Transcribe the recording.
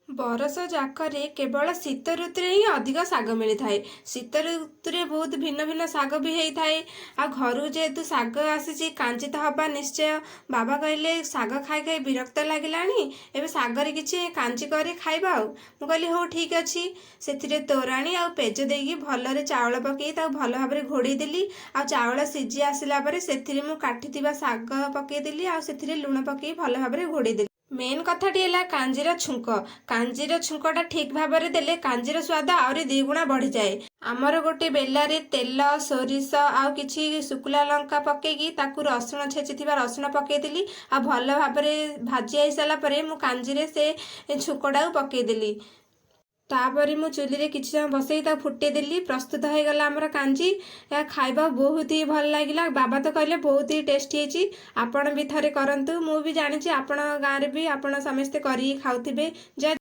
ବରଷ ଯାକରେ କେବଳ ଶୀତ ଋତୁରେ ହିଁ ଅଧିକ ଶାଗ ମିଳିଥାଏ। ଶୀତ ଋତୁରେ ବହୁତ ଭିନ୍ନ ଭିନ୍ନ ଶାଗ ବି ହେଇଥାଏ। ଆଉ ଘରକୁ ଯେହେତୁ ଶାଗ ଆସିଛି, କାଞ୍ଜି ତ ହେବା ନିଶ୍ଚୟ। ବାବା କହିଲେ, ଶାଗ ଖାଇ ଖାଇ ବିରକ୍ତ ଲାଗିଲାଣି, ଏବେ ଶାଗରେ କିଛି କାଞ୍ଜି କରି ଖାଇବା। ଆଉ ମୁଁ କହିଲି, ହଉ, ଠିକ୍ ଅଛି। ସେଥିରେ ତୋରାଣି ଆଉ ପେଜ ଦେଇକି ଭଲରେ ଚାଉଳ ପକାଇ ତାକୁ ଭଲ ଭାବରେ ଘୋଡ଼େଇ ଦେଲି। ଆଉ ଚାଉଳ ସିଝି ଆସିଲା ପରେ ସେଥିରେ ମୁଁ କାଟିଥିବା ଶାଗ ପକାଇଦେଲି ଆଉ ସେଥିରେ ଲୁଣ ପକାଇ ଭଲ ଭାବରେ ଘୋଡ଼େଇ ଦେଲି। ମେନ୍ କଥାଟି ହେଲା କାଞ୍ଜିର ଛୁଙ୍କ। କାଞ୍ଜିର ଛୁଙ୍କଟା ଠିକ୍ ଭାବରେ ଦେଲେ କାଞ୍ଜିର ସ୍ୱାଦ ଆହୁରି ଦ୍ୱିଗୁଣା ବଢ଼ିଯାଏ। ଆମର ଗୋଟେ ବେଲାରେ ତେଲ, ସୋରିଷ ଆଉ କିଛି ଶୁଖିଲା ଲଙ୍କା ପକେଇକି ତାକୁ ରସୁଣ, ଛେଚିଥିବା ରସୁଣ ପକେଇଦେଲି। ଆଉ ଭଲ ଭାବରେ ଭାଜି ହେଇସାରିଲା ପରେ ମୁଁ କାଞ୍ଜିରେ ସେ ଛୁଙ୍କଟାକୁ ପକେଇଦେଲି। ତାପରେ ମୁଁ ଚୁଲିରେ କିଛି ସମୟ ବସେଇ ତାକୁ ଫୁଟେଇ ଦେଲି। ପ୍ରସ୍ତୁତ ହେଇଗଲା ଆମର କାଞ୍ଜି। ଏହା ଖାଇବା ବହୁତ ହି ଭଲ ଲାଗିଲା। ବାବା ତ କହିଲେ ବହୁତ ହି ଟେଷ୍ଟି ହେଇଛି, ଆପଣ ବି ଥରେ କରନ୍ତୁ। ମୁଁ ବି ଜାଣିଛି ଆପଣ ଗାଁରେ ବି ଆପଣ ସମସ୍ତେ କରିକି ଖାଉଥିବେ। ଜୟ